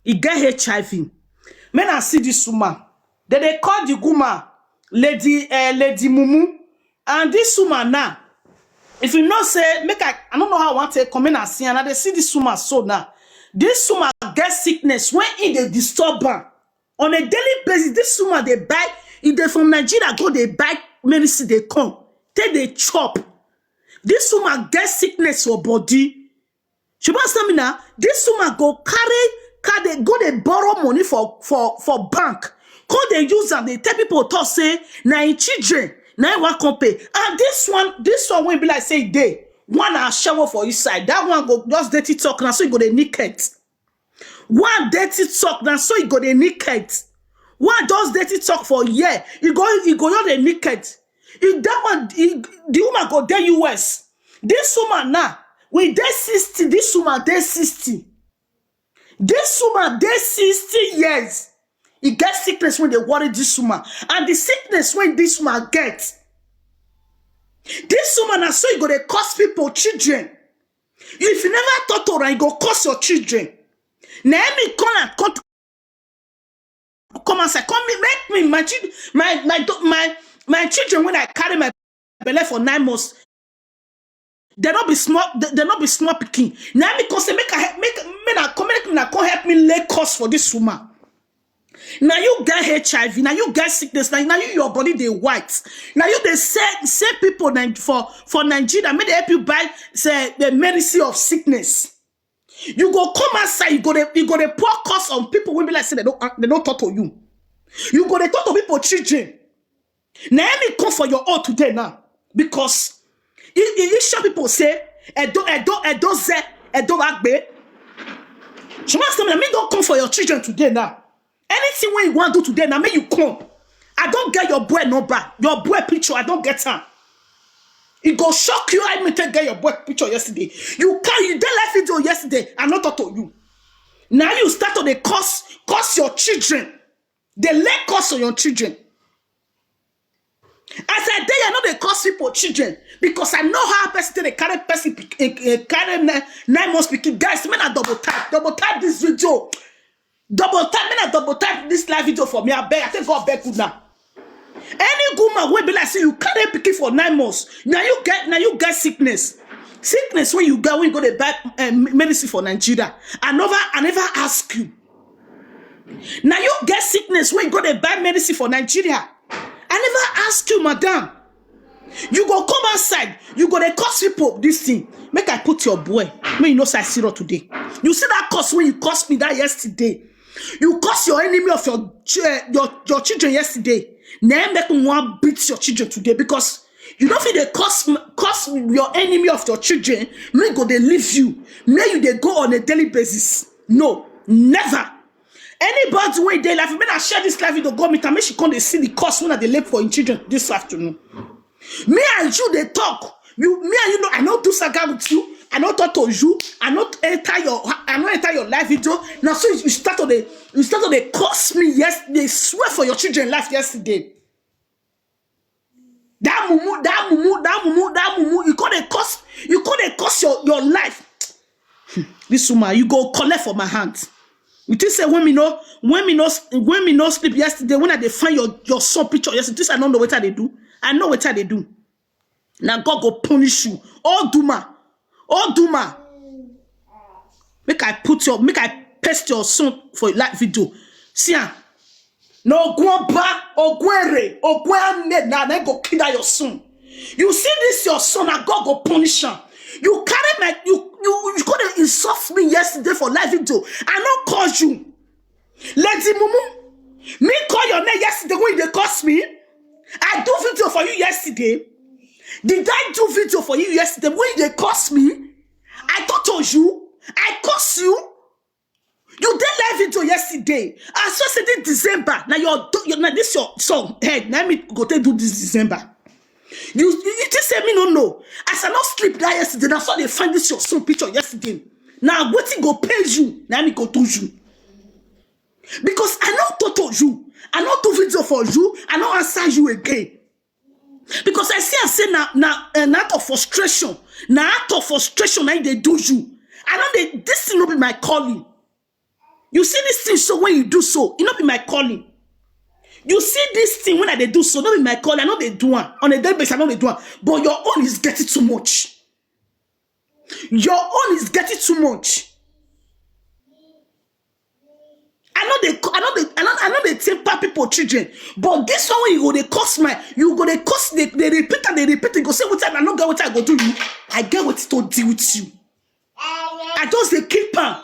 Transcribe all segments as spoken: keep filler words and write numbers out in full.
He get H I V. Men I see this woman. They dey call the woman Lady uh, Lady Mumu. And this woman now, if you know say make I, I don't know how I want to come in and see, and I dey see this woman so now. This woman get sickness when e dey disturb am on a daily basis. This woman dey buy, e dey from Nigeria go dey buy medicine dey come take dey chop. This woman get sickness for body. She wan tell me now, this woman go carry car dey go dey borrow money for for for bank, come dey use am dey tell people talk say na im children na im wan come pay. And this one, this one wey be like say e dey, one na ashewo for inside, that one go just dey TikTok, na so e go dey naked. One dey TikTok, na so e go dey naked. One just dey TikTok for year, e go e go just dey naked. If that one, e, the woman go dey U S. This woman now, we dey sixty. This woman dey sixty. This woman dey sixty years. E get sickness wey dey worry this woman, and the sickness wey this woman get, this woman na so e go dey cause people children. If you never talk to her, e go cause your children. Na im me call am come come outside, come me make me my children, my my do- my my children when I carry my belle for nine months, they no be small, they, they no be small pikin. Na im me come say make I help, make make I come make una come help me lay curse for this woman. Now you get H I V, now you get sickness, now, now you your body dey white. Now you dey say say people na- for for Nigeria make they help you buy say the medicine of sickness. You go come outside, you go dey you go dey pour curse on people wey be like say they don't they don't talk to you. You go dey talk to people children. Na im me come for your own today now because e e e show people say Edo Edo Edo ze Edo agbe. She wan tell me na me don come for your children today now. Anything wey you wan do today na me you come. I don get your boy number, your boy picture, I don get am. E go shock you how me take get your boy picture yesterday. You carry you dey live video yesterday, I no talk to you. Now you start to dey curse curse your children. Dey lay curse on your children. As I dey, I no dey curse people children because I know how person take dey carry person pick- eh, eh, carry nine, nine months pikin. Guys, make una double tap, double tap this video, double tap, make una double tap this live video for me. I beg, I take God beg una. Any woman wey be like say you carry pikin for nine months, now you get now you get sickness. Sickness when you get when you go dey buy uh, medicine for Nigeria. I never I never ask you. Now you get sickness when you go dey buy medicine for Nigeria. I never ask you, madam. You go come outside, you go dey curse people this thing. Make I put your boy. Make you know say I serious today. You see that curse when you curse me that yesterday. You curse your enemy of your ch- eh, your your children yesterday. Now make me wan beat your children today because you don't feel they curse m- curse your enemy of your children. Me go dey leave you. May you dey go on a daily basis. No, never. Anybody wey dey life, make I share this life video go meet am. Make she come dey see the curse when I dey lay for im children this afternoon. Me and you dey talk. You, me and you know, I no do saga with you. I no talk to you. I no enter your, I no enter your live video. Now so you start to dey, you start to dey curse me. Yes, they swear for your children life yesterday. That mumu, that mumu, that mumu, that mumu. You go dey curse, you go dey curse your your life. This woman, you go collect for my hand. You think say when me no, when me no, when me no sleep yesterday, when I dey find your your son picture yesterday, this I don't know what I dey do. I know what I dey do. Now God go punish you. Oh Duma, oh Duma. Make I put your, make I paste your son for live video. See am. No gwamba, ogwere, ogwame, na na go kill that your son. You see this your son, and God go punish am. You carry my, you you you go dey insult me yesterday for live video. I no call you, Lady Mumu. Me call your name yesterday when you dey curse me. I do video for you yesterday. Did I do video for you yesterday when you dey curse me? I talk to you. I curse you. You dey live video yesterday. I saw say this December. Now your do- your now this your song head. Let me go take do this December. You you you just say me no no. As I not sleep that yesterday. That's why they find this your son picture yesterday. Now wetin go pay you? Now me go do you. Because I no talk to you. I no do video for you. I no answer you again. Because I see I say na na an act of frustration. Na act of frustration na dey do you. I know they this thing no be my calling. You see this thing, so when you do so, it not be my calling. You see this thing when I dey do so, not be my calling. I know they do one on a daily basis. I know they do one, but your own is getting too much. Your own is getting too much. I know they, I know they, I know, I know they take back people children, but this one when you go they cost my, you go they cost they, they repeat and they repeat. They go say what I no get what I go do you. I get what to deal with you. I just dey keep am.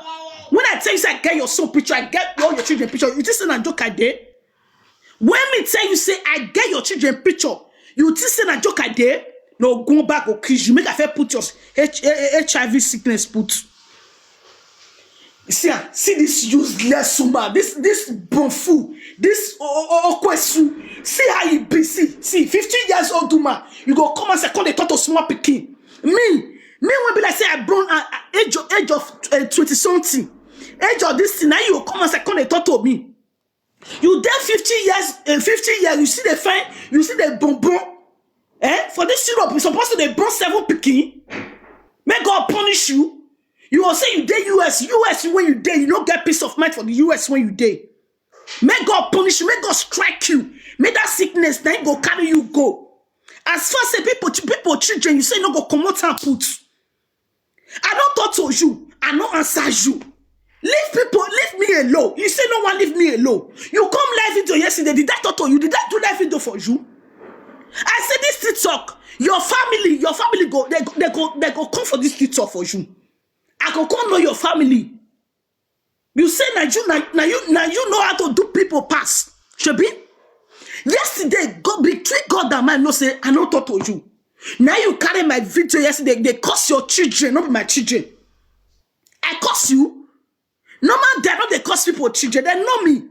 When I tell you say I get your son picture, I get all your children picture, you think say na joke I dey? When me tell you say I get your children picture, you think say na joke I dey? No, go back go kiss you. Make I fair put your H- H- HIV sickness put. See, ah, see this useless woman, this this bonfu, this o- o- o- okwesu. See how you be. See, see, fifteen years old woman, you go come and say come dey talk to small pikin. Me, me will be like say I born at age of age of uh, twenty something. Age of this thing, now you go come and say come dey talk to me. You dey fifty years, uh, fifty years, you see the fine, you see the bonbon. Eh? For this Europe, you supposed to dey born seven pikin. May God punish you. You will say you dey U S, U S when you dey, you no get peace of mind for the U S when you dey. May God punish you, may God strike you, may that sickness then go carry you go. As far as say people, people children, you say no go comot and put. I don't talk to you, I no answer you. Leave people, leave me alone. You say no one leave me alone. You come live video yesterday. Did I talk to you? Did I do live video for you? I said this TikTok. Your family, your family go, they go, they go, they go come for this TikTok for you. I go come know your family. You say now you now, now you now you know how to do people pass. Shebi? Yesterday, God between God and man, no say I no talk to you. Now you carry my video yesterday. They curse your children, not my children. I curse you. No man, they not they curse people children. They know me.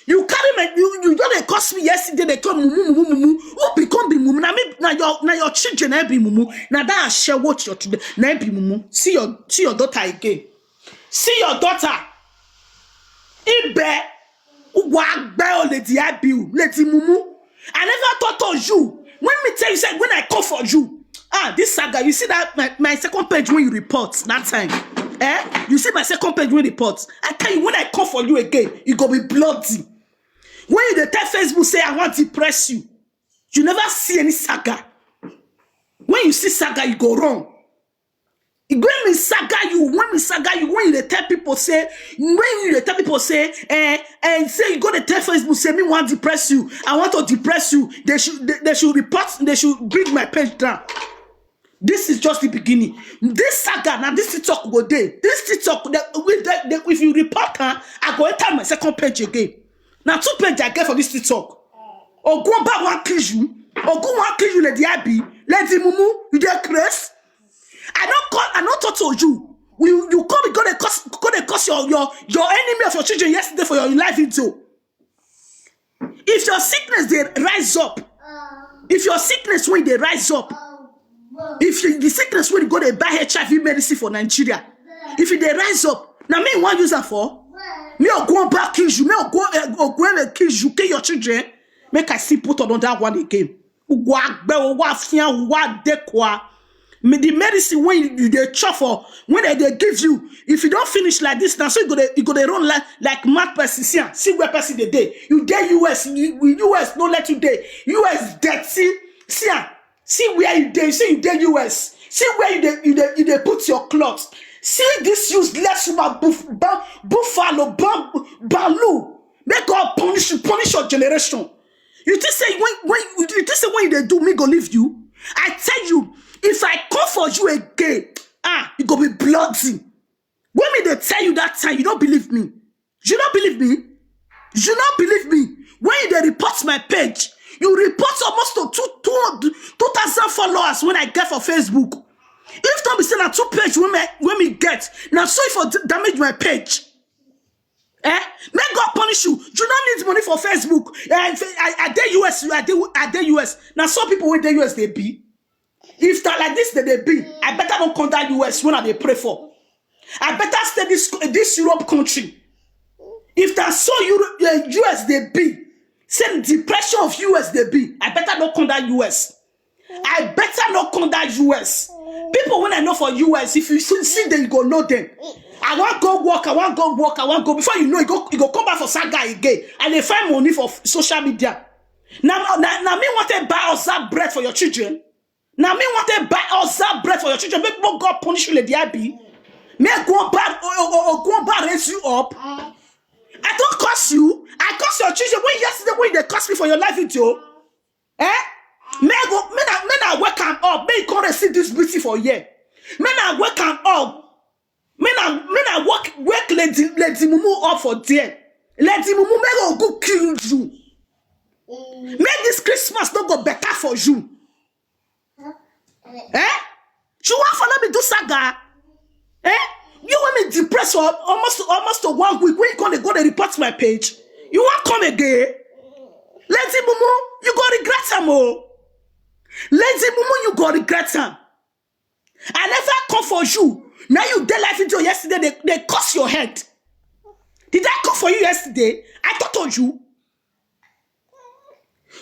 You carry my you you don't they curse me yesterday. They call mumu mumu mumu. Who become be mumu? Now me now your now your children I be mumu. Now that I share what your children now be mumu. See your see your daughter again. See your daughter. Ibe, wagbe o lady Abiu, lady Mumu. I never thought of you. When me tell you, say when I come for you, ah, this saga. You see that my, my second page when you report that time, eh? You see my second page when report. I tell you when I come for you again, you go be bloody. When you dey tell Facebook say I want to depress you, you never see any saga. When you see saga, you go wrong. When me saga you, when me saga you, when you dey tell people say, when you dey tell people say, eh, and say you go to tell Facebook say me want depress you, I want to depress you. They should they, they should report. They should bring my page down. This is just the beginning. This saga now, this TikTok go dey. This TikTok, they, we- they, they, if you report her, I go enter my second page again. Now two page I get for this TikTok. Ogunba wan kill you. Ogun wan kill you, lady Abi, lady Mumu. You dey craze? I don't call. I don't talk to you. You you come go dey curse go dey curse your your your enemy of your children yesterday for your live video. If your sickness they rise up, if your sickness when they rise up, if you, the sickness when go they buy HIV medicine for Nigeria, if they rise up, now me one user for me or go back kill you, me or go or go and kill you, kill your children. Make I see put on that one again. Wa gbe o, wa fian, wa dekwa. Me the medicine when you dey chop for when they dey give you, if you don't finish like this now, so you go dey you go dey run like like mad person. See am, see where person dey dey. You dey U S, you, U S no let you dey. U S dirty. See am, see where you dey. See you dey U S. See where you dey you dey you dey put your cloth. See this useless woman buff, ba, buffalo bam, balu. May God punish you, punish your generation. You think say when when you think say when they do me go leave you? I tell you, if I come for you again, ah, you go be bloody. When me they tell you that time, you don't believe me. You don't believe me. You don't believe me. When you they report my page, you report almost to two two two thousand followers when I get for Facebook. If don't be saying that two page when me when me get now, so if for d- damage my page. Eh? May God punish you. You don't need money for Facebook. Eh, I, I, I dey U S, I dey, I dey U S. Now some people with the U S they be. If that like this they, they be, I better don't come that U S when I they pray for. I better stay this this Europe country. If that so Europe, uh, U S they be, same depression of U S they be, I better not come that U S. I better not come that U S. People when I know for U S, if you see, see them, you go know them. I wan go work, I wan go work, I wan go. Before you know, you go, you go come back for saga again. I dey find money for f- social media. Now, now, now me want to buy us that bread for your children. Now me want to buy us that bread for your children. Make God punish you, Lady Abby. Make God bad, oh, oh, oh, God bad raise you up. I don't curse you. I curse your children. When yesterday when they curse me for your live video, eh? May I go, may I, may I wake am up. May you come and see this beauty for here. May I wake am up. May I, may I wake, wake Lady, Lady Mumu up for there. Lady Mumu, may go go kill you. Make this Christmas no go better for you. Eh? You want follow me do saga? Eh? You want me depressed for almost almost to one week when you gonna go to report my page? You want come again? Lady Mumu, you go regret am oh. Lady Mumu, you go regret am. I never come for you. Now you dey live video yesterday, they, they curse your head. Did I come for you yesterday? I thought on you.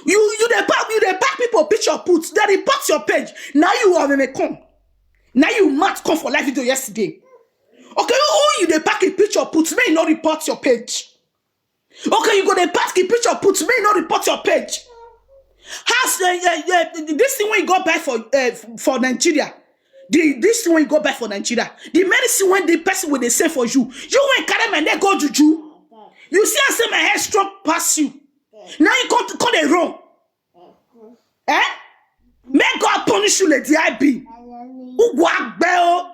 You you dey pack you dey pack people picture put they report your page. Now you are gonna come. Now you mad come for live video yesterday. Okay, who, who you dey pack a picture put may you not report your page. Okay, you go dey pack a picture put may you not report your page. How's uh, uh, uh, this thing when you go buy for uh, for Nigeria? The this thing when you go buy for Nigeria, the medicine when the person will they say for you, you when carry my neck go juju. You see, I say my head strong pass you. Now you come to come dey run. Eh? May God punish you, Lady I B. Ugwa agbe o.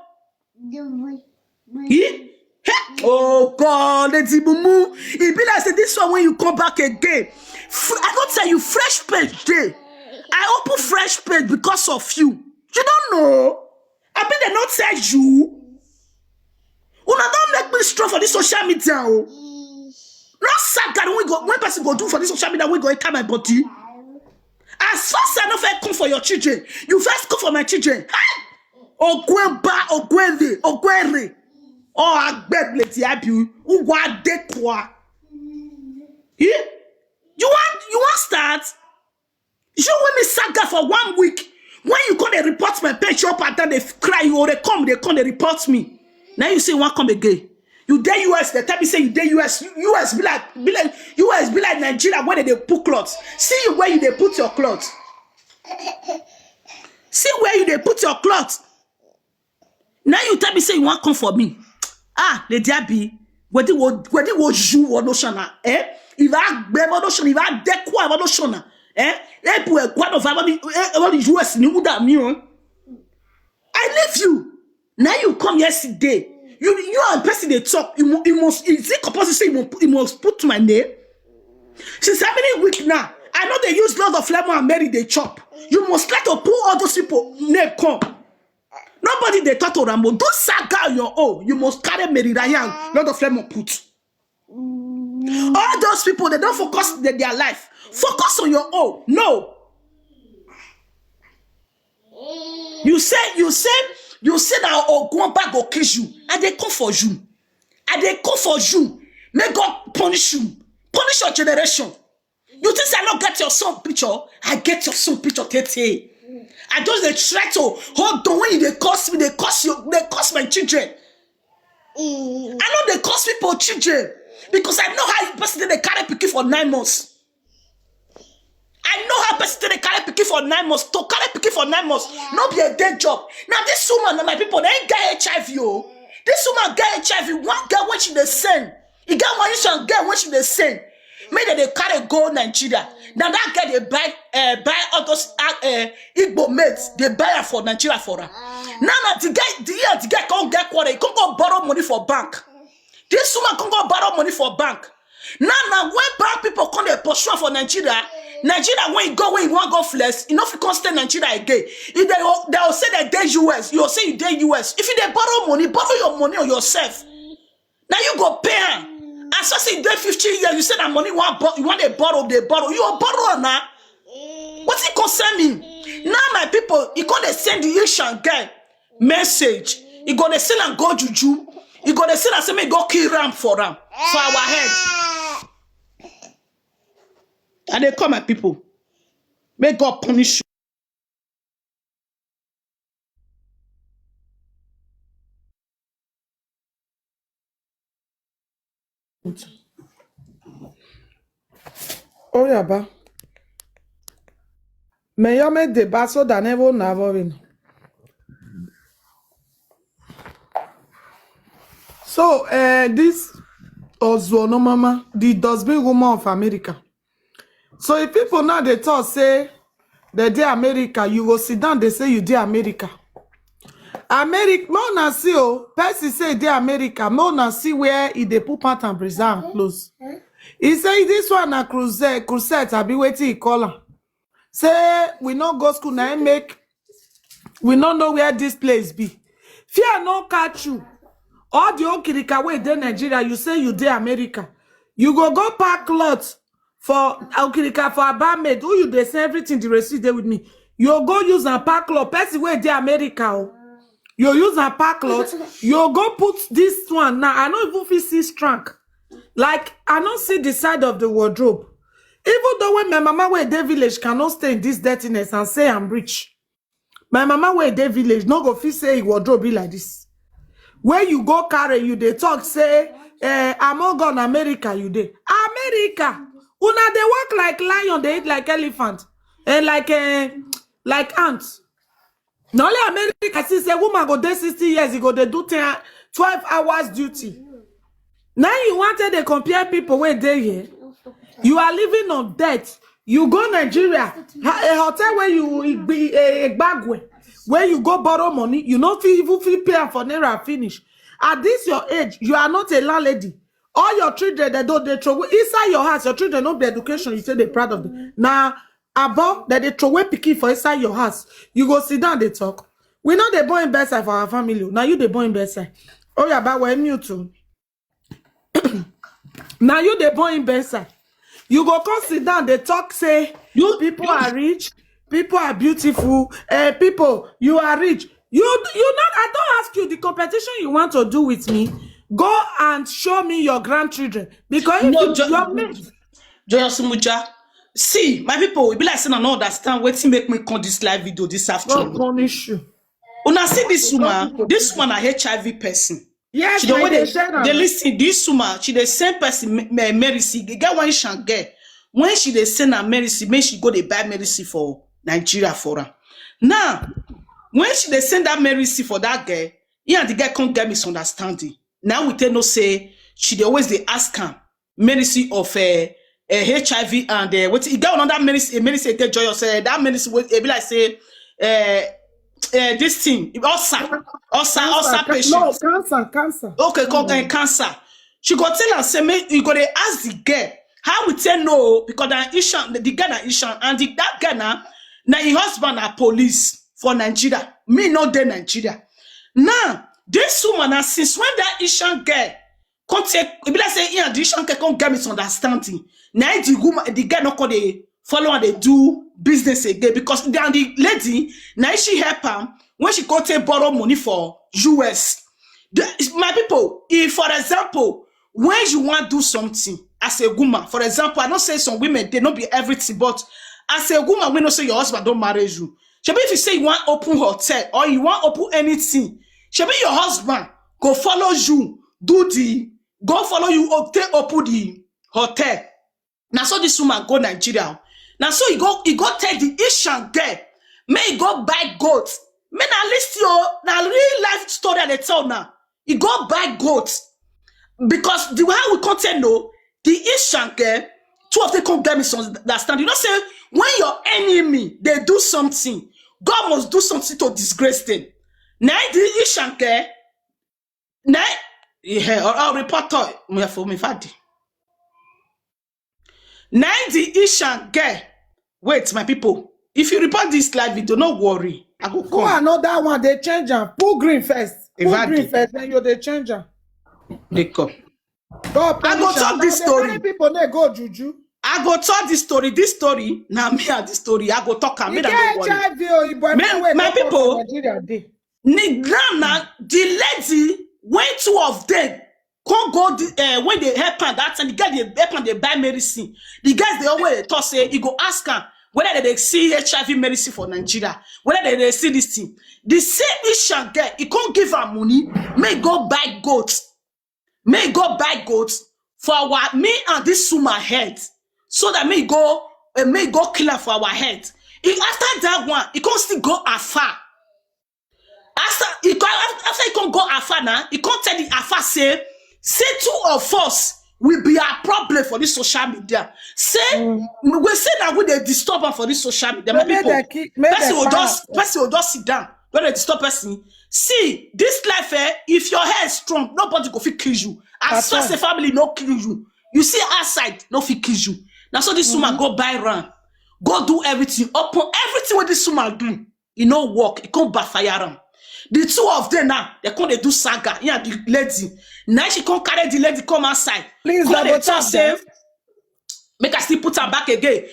Yi? Hey! Oh God, Lady Mumu. E be like say this one when you come back again. Fr- I don't tell you fresh page day. I open fresh page because of you. You don't know. I mean they not tell you. Una don't make me strong for this social media. Oh. No saga when go when person go do for this social media when go enter my body. As fast as I no fit come for your children, you first come for my children. Hi! Ogwemba, Ogwere, Ogwere. Oh, I beg Lady Abi. Who want dekwa? Eh? You want you want start? You when me saga for one week. When you come they report my page up and down, they cry you or they come, they come, they report me. Now you say one come again. You dey U S, they tell me say you dey U S. U S be like be like U S be like Nigeria where they put clothes. See you where you they put your clothes. See where you they put your clothes. Now you tell me say you want come for me. Ah, Lady Abi, whether wo whether wo you or no shana, eh? If I gbẹ no shana, if I dekwa no shana, eh? Ebu e kwa no fa ni U S ni uda mi o. I leave you. Now you come yesterday. You you are a person they talk. You, mu- you must is it compulsory say you must, you must put my name? Since how many weeks now? I know they use lot of lemon and Mary they chop. You must try to pull all those people name come. Nobody they talk to Rambo. Do saga on your own. You must carry Mary Ryan, lot of lemon put. All those people they don't focus their, their life. Focus on your own. No. You say you say you say that Ogunba go kill you. I they come for you. I they come for you. May God punish you. Punish your generation. You think I not get your son picture? I get your son picture, Tete. I just they try to hold on when they curse me, they curse you, they curse my children. I know they curse people children because I know how you person they carry pikin for nine months. I know how person they carry pikin for nine months. To carry pikin for nine months, not be a day job. Now this woman, my people, they ain't get H I V. Oh. This woman get H I V. One girl when she the same. You get one issue and girl when she the same. Make that they carry go Nigeria. Now that girl they buy uh, buy all those uh, uh, Igbo mates. They buy her for Nigeria for her. Now now the guy the year the guy can't get quarter. He can't go borrow money for bank. This woman can't go borrow money for bank. Now now when bank people come they pursue her for Nigeria, Nigeria when you go when you want go flex, you know if you can't stay Nigeria again. If they will- they will say that they U S, you will say you they U S. If you they borrow money, borrow your money on yourself. Now you go pay am. As I say dey fifty years, you say that money want bo- you want to borrow, they borrow. You will borrow now. What it concern me? Now my people, you gonna send the Asian guy message. You gonna send and go juju. You gonna send and say me go kill ram for ram for our head. And they call my people. May God punish you. Oya ba. Me yo me de ba so da never na vovin. So uh, this Ozuono mama, the dustbin woman of America. So if people now they talk say they dey America, you go sit down, they say you dey America. America, me una see o, person say dey America, me una see where e dey put pant and brazier and clothes. He say this one na crusade, crusade abi wetin he call am. Say we no go school, na im make we no know where this place be. Fear no catch you. All the okirika wey dey Nigeria, you say you dey America. You go go pack cloth for okirika for Aba Maid. Who you dey say everything the receipt dey with me? You go use and pack cloth. Person wey dey America o. You use and pack cloth. You go put this one now. I no even fit see strank. Like I no see the side of the wardrobe. Even though when my mama wey dey village cannot stay in this dirtiness and say I'm rich. My mama wey dey village no go fit say e wardrobe be like this. Where you go carry, you dey talk say, eh, I'm all gone America, you dey. America! Una dey work like lion, dey eat like elephant, and like eh, like ant. Na only America see say woman go dey sixty years, e go dey do ten, twelve hours duty. Now you wanted to compare people wey dey here. You are living on debt. You go Nigeria, ha- a hotel where you Igbi- eh, Igbagwe, where you go borrow money. You no fit even fit pay am for naira finish. At this your age, you are not a landlady. All your children they don't they throw inside your house. Your children no be education. You say they proud of them. Now, abo that they throw away pikin for inside your house. You go sit down, they talk. We know they born bedside for our family. Now you they born bedside. Oh yeah, but we're mute too. Now you they born bedside. You go come sit down, they talk say you people are rich, people are beautiful, and people you are rich. You you not I don't ask you the competition you want to do with me. Go and show me your grandchildren because if No, you, jo- your mate Joyous Muja. See, my people, e be like say I no understand wetin make me come this live video this God afternoon. Punish you. Una see this woman, this woman na H I V person. Yes, she dey I always dey dey share am. Dey listen. This woman, she dey send person me- me- medicine. E get one Asian girl. When she dey send her medicine, make she go dey buy medicine for Nigeria for her. Now, when she dey send that medicine for that girl, he and the girl come get misunderstanding. Now we take no say she dey always dey ask am medicine of uh, uh, H I V and uh, what e get another medicine, a medicine take joyous uh, that medicine wey e be like say uh, uh, this thing ulcer, ulcer, ulcer patient. No, cancer, cancer. Okay, called uh, cancer. She go tell am say make you go dey ask the girl how we tell no because na Ishan, the girl na Ishan and the, that girl na na him husband na police for Nigeria. Me no dey Nigeria. Now this woman na since when that Ishan girl come take e be like say he and the Ishan girl come get misunderstanding. Na him the woman the girl no come dey follow and dey do business again because the, and the lady na him she help am when she come take borrow money for U S. The, my people, if for example, when you want do something as a woman, for example, I don't say some women they not be everything, but as a woman, we know say your husband don't marry you. Shebi if you say you want open hotel or you want open anything, shebi your husband go follow you, do the go follow you, op- take open the hotel. Now so this woman go Nigeria. Now so he go he go tell the Asian girl, may he go buy goat. May na list you now real life story I dey tell now. He go buy goat because the way we come tell no, the Asian girl, two of them come get misunderstand. You know say when your enemy they do something, God must do something to disgrace them. Now the Asian girl, now yeah, or, or reporter, we have for me fadi. Now the Asian girl. Wait, my people. If you report this live video, no worry. I go Who come. Another one they change am. Put green first. Put Evadi. Green first, then you they change am. They come. God I go punish am. Talk this Now they story. Carry people they go juju. I go talk this story. This story. Now me and this story. I go talk am. You Me that get no worry. H I V or you boy Me- wey my don't come people, for Nigeria dey. Ni- Now, now the lady when two of them come go the, uh, when they help am that time the girl dey help am dey buy medicine. The girls they always dey talk say he go ask am whether they dey see H I V medicine for Nigeria, whether they dey see this thing. The same Asian girl, he come give am money, may go buy goat, may go buy goat for our, me and this woman head, so that me go, uh, me go kill her for our head. He, after that one, he can't still go afar. After he come, after he come go afar now, he come tell the afar say, say two of us will be a problem for this social media. Say we say that we dey disturb am for this social media. My people, person will just, person will just sit down. When they disturb person, see this life, eh? If your hair is strong, nobody go fit kill you. As far as the family no kill you, you see outside no fit kill you. Now so this woman go buy ram, go do everything, open everything what this woman do. E no work, e come backfire am. The two of them now, they come dey do saga. Yeah, the lady. Now she come carry the lady come outside. Please come dey talk say, make I still put am back again.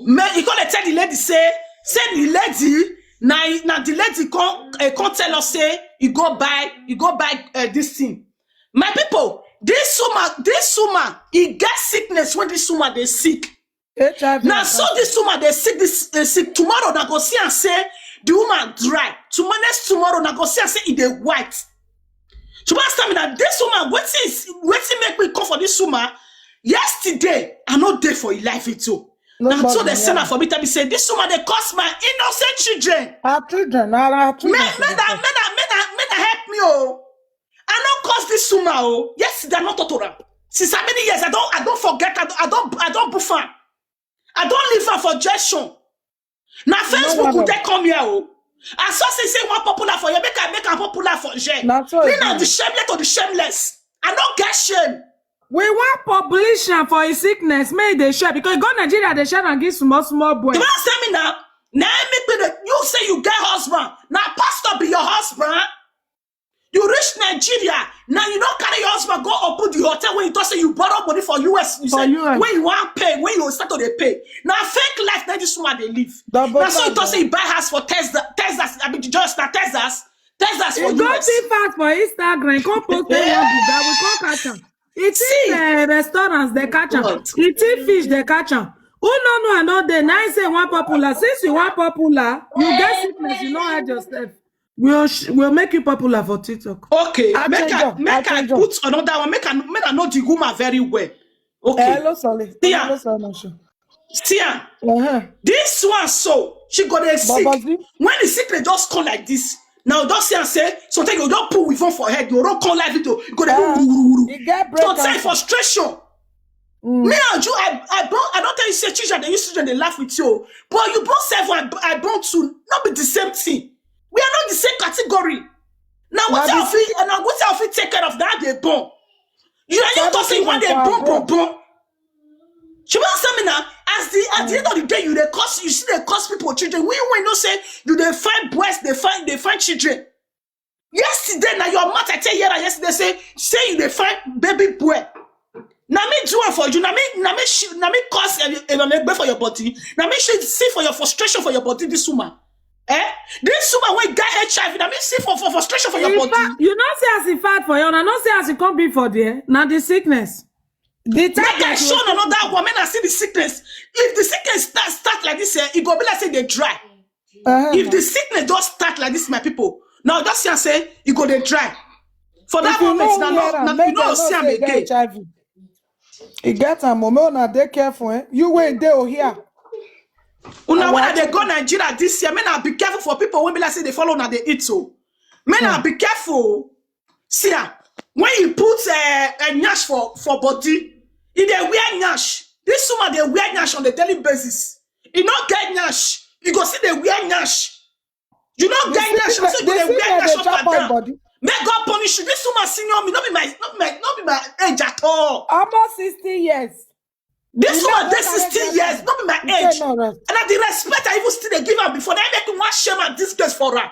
Make, he come dey tell the lady say, say the lady, now, now the lady come, uh, come tell us say, you go buy, you go buy uh, this thing. My people, this woman, this woman, he get sickness when this woman dey sick. Now so this woman dey sick, this dey sick. Tomorrow na go see and say the woman dry. Tomorrow, next tomorrow na go see and say e dey white. She must tell me that this woman, wetin is, wetin make me come for this woman? Yesterday, I no dey for e life it too. Now so they send her for me, tell me say this woman dey cause my innocent children. Her children, her, her children. Make, make that, make that, make that, make that help me, oh. I no cause this woman, oh. Yesterday, I no torture am. Since how many years? I don't, I don't forget. I don't, I don't, I don't boof am. I don't leave her for Jason. Now Facebook will take come here, oh. I saw say say one popular for you. Make I make her popular for Jen. Me now the shameless to the shameless. I don't get shame. We want publish am for his sickness. May they share because go Nigeria they share and give small small boy. You understand me now? Now make me the, you say you get husband. Now pastor be your husband. You reach Nigeria, now you don't carry your husband, go open the hotel when you talk say you borrow money for U S. You say when you want pay, when you start to dey pay. Now fake life, now this woman they live. Now so you talk say you buy house for Texas, Texas, I mean just now Texas, Texas for U S. He go see fast for Instagram, come post that one, we come catch am. He see uh, restaurants they catch am. He see fish they catch am. Who no know I know they now say one popular. Since you want popular, you get sickness, you know hide yourself. We'll sh- we'll make you popular for TikTok. Okay, make I make I put another one. Make I make I know the woman very well. Okay. Hello, Sally. Hello, Sally. See am. Uh-huh. This one so she got a sick. When the sickness just come like this, now don't see and say sometimes you don't put with on for head. You don't come live video. You go dey do wuru wuru. So tell frustration. Me and you, I I don't I don't tell you say children they use children they laugh with you, but you both self I I born to not be the same thing. We are not the same category. Now what I feel and now what I feel take care of that they born. You are you to say one they born born born. She wants tell me now as the at the end of the day you they cause you see they cause people children. We when you say you they find boys they find they find children. Yesterday now your mother tell you yesterday say say you they find baby boy. Na me do am for you. Na me na me sh- na me cause a, a, a for your body. Na me should see for your frustration for your body. This woman, eh? This woman when got H I V. Na me see for, for frustration for your body. You know see as he fat for you. I know see as he come be for there. Now the sickness. The time make I show another woman. I see the sickness. If the sickness start, start like this, eh, it go be like say they dry. Uh-huh. If the sickness just start like this, my people, now just see and say you go dey dry. For that moment, now no, now you know see am again. H I V. You get am, mama. Una dey careful, eh? You wait there or here. Una when they go Nigeria this year, men are be careful for people when be like say they follow now they eat so. Men are be careful. See am when you put uh, a nyash for for body, e dey wear nyash. This woman dey wear nyash on a daily basis. E no get nyash. You go see dey wear nyash. You no get nyash. So you dey wear nyash up and down. May God punish you. This woman senior me. Not be my not be my not be my age at all. Almost sixty years. This woman dey sixty years. Not be my age. And I the respect I even still dey give her before. They make me one shame and disgrace for her.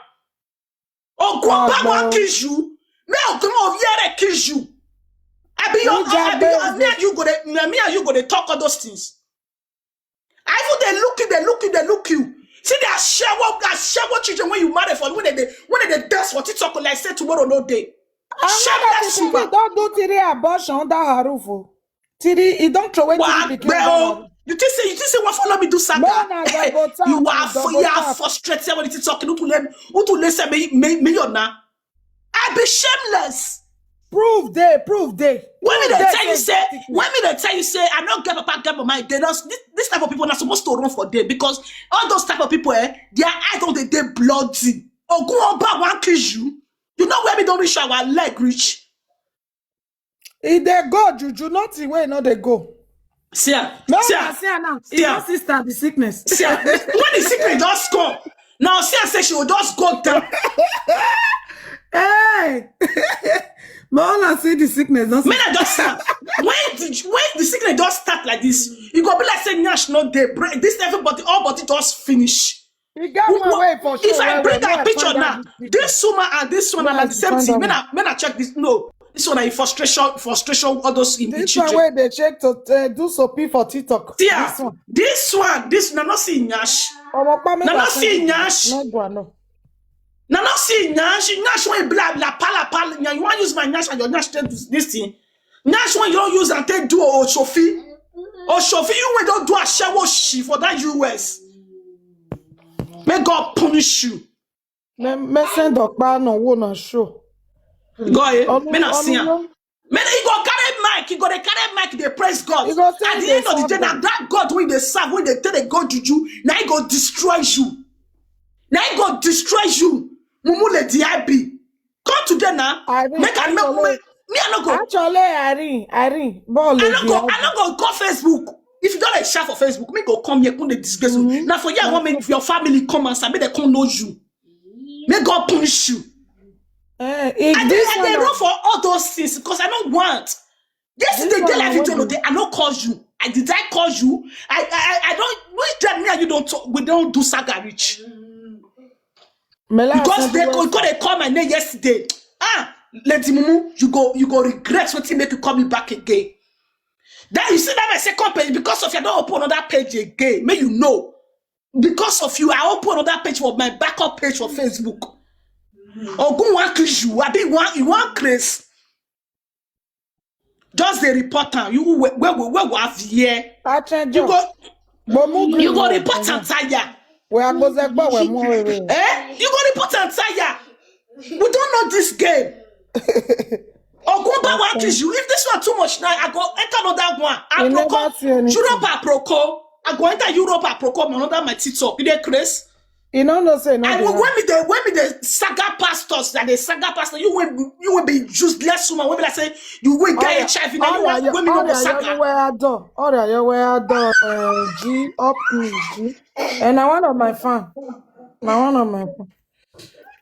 Ogunpa wan kill you. Me Ogunpa of Yere kill you. I be your, I be your, me and you go dey, me and you go dey talk all those things. I even they look you, they look you, they look you. See they are share what, they share what children when you marry for when they when they dance for TikTok like say tomorrow no day. Shameless woman. Don't do three abortion under her roof. Tiri, he don't throw away Tiri pikin. You think say you think say what follow me do saga? You are you are frustrated when you talking. Who to let who to let say me me me your na? I be shameless. Prove dey, prove dey. When me Prove dey dey tell you say say, when me dey tell you say I no get papa, get mama, they don't, this, this type of people are supposed to run for them, because all those type of people, eh, their eye don't dey, dey bloody. Ogun Oba wan kill you. You know where we don't reach our leg reach. E dey go, juju, nothing wey no dey go. See am, No, see na am, see am now. E see no am, sister the sickness. see am. When the sickness just come, now see am say she will just go down. Hey, my own, I see the sickness. Don't Me na just see am. When the, when the sickness just start like this, e go be like say nyash no dey break. This everybody, all body just finish. E get one way for If sure. I Well, bring well, that I picture find now, out this picture. This woman and this one Where are I the same find thing. out. Me na, me na check this. No, this one are frustration, frustration, all those in the This one children. Wey they check to uh, do soapy for TikTok. See am, This one. This one, this na not see nyash. Omo pa me Na that not see send. Nyash. No go no. Na not see nyash. Nyash when bla bla pala pala. Nya, you want use my nyash and your nyash take do this thing. Nyash when you don't use and take do Oshofi. Oshofi, you when don't do a shower she for that U S. May God punish you. Me me send Okpa no wo na show. Go ahead. Olu- Me na see am. Olu- Me, he go carry mic. He go dey carry mic. They praise God. He go say At the they end of the serve day, now God. That God when they serve, when they tell the God juju, now he go destroy you. Now he go destroy you. Mumu le D I B. Come today now. I mean, Make I make actually, me. Me I no go. Actually, Irene, Irene, ball I lady. no go. I no go call Facebook. If you don't like share for Facebook, me go come here, come the disgrace you. Mhm. Now for you, I want make your family come and say, make they come know you. May God punish you. Eh, if I dey, this I dey one run for all those things because I don't want. Yesterday, This day one like I video, want day, I no call you. I did I call you? I I I I don't. Which time me and you don't talk? We don't do saga reach. Mela Because send they you go, go they call my name yesterday. Ah, Lady Mumu, you go you go regret what you make you call me back again. Then you see that my second page because of you I don't open another page again. May you know. Because of you, I open another page for my backup page for Facebook. Ogun wan kill you. I be one you want Chris. Just the report am. You where where where where have here. Pache You Joe. go But mu you go green. Report and tire. We are go zegbo we mu rere. Eh? You go report and tire. We don't know this game. Ogunba wan kill you. If this one too much now, I go enter another one. You never Aproko, see anything. Europe Aproko. I go enter Europe Aproko, another my TikTok. You dey craze? You no know say no And dey when happen. me dey when me dey saga pastors, that dey saga pastor, you will you will be useless woman. Will be like say you will get H I V. Now you Ọrịa want ya- when me no go ọrịa ya saga. Where I do? Ọrịa ya where I do? Uh, G up me G. And na one of my fan. Na one of my fan.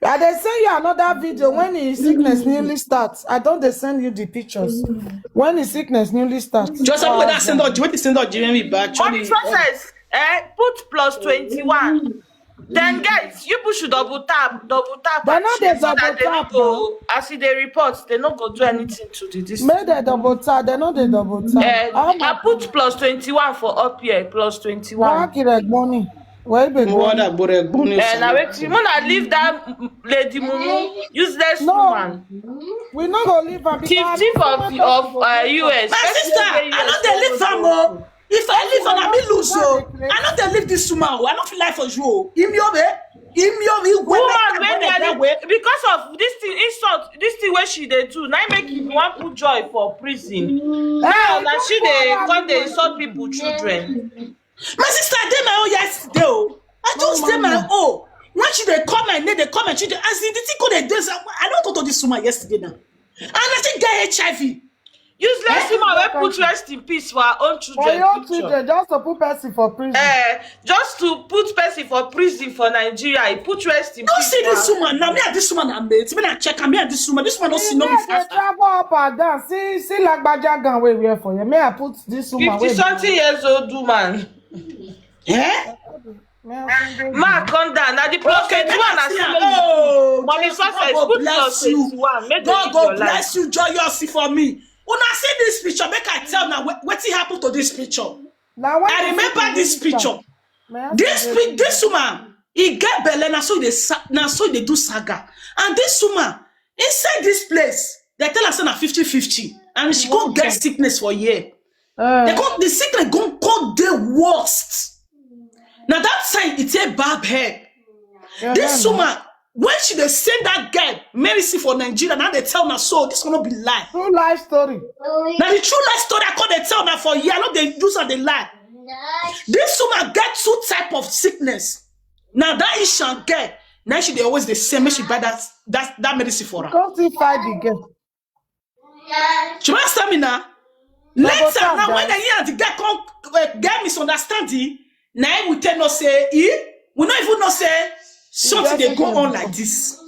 I dey send you another video when his sickness newly starts. I don't dey send you the pictures. When his sickness newly starts. Just something that send out. What is send out? Jimmy back. Mommy success. Eh, put plus twenty-one. Then guys, you people should double tap, double tap. They And no share dey so that double they no tap, go, as if they report, they no go do anything to the this. Make dem double tap. They no dey double tap. Eh, How I much? Put plus twenty-one for up here, plus twenty-one. Why kill that money? Where be Mo wonder money? bore gbon ni Eh, now o. Wait, you wanna leave that m- lady Mumu, useless No. Woman. We no go leave am because Chief, chief of of uh, U S. My sister, I no dey leave am o. If I leave am, I me lose o. I no dey leave this woman o. I no fit lie for you o. Imi o be, imi o be. Woman wey nearly because of this thing insult, this thing wey she dey do, na im make you wan put joy for prison. Now na she dey come dey insult people children. My sister, I dey my own yesterday o. I just dey my own. When she dey call my name, dey call my children. As in the thing go dey dey, I don talk to this woman yesterday now. And I think get H I V. Useless woman wey put rest in peace for her own For children your picture. Children, just to put person for prison. Eh, just to put person for prison for Nigeria, he put rest in No peace. See this For her. Woman now. Me and this woman are mates. Me and check am. Me and this woman. This woman no see no Yes, they faster. Travel up and down. See, see, like Bajagan wey wear for here. Me, I put this woman. Fifty Wey something years old woman. Eh? Me, I send them. Ma, come down. Now the plus Okay, twenty-one that's as here. Mommy. Oh, Mommy Jesus, God success. go Put bless plus you. twenty-one. Make God them go your life. Bless you, joyously for me. Una see this picture. Make I tell now. What wetin happen to this picture? Now, when I you remember see this picture, picture. man, This you pic, this woman, he get belle na so they sa- na so they do saga. And this woman inside this place, they tell her say na fifty fifty, and she go get sickness for here. Uh, They come the sickness go come the worst. Now that time it's a bad hair. yeah, This man. Woman, When she dey send that girl Mary C for Nigeria, now they tell her so this one no be lie. True life story. Now the true life story I come dey tell her for here, I no dey use her dey lie. This woman get two type of sickness. Now that Ishan girl, now she dey always dey send me she buy that that that medicine for her. Come still fight the girl. She wan tell me now. Later now when the year the girl come uh, get misunderstanding, now we tell no say eh, we no even know say something dey go on like this.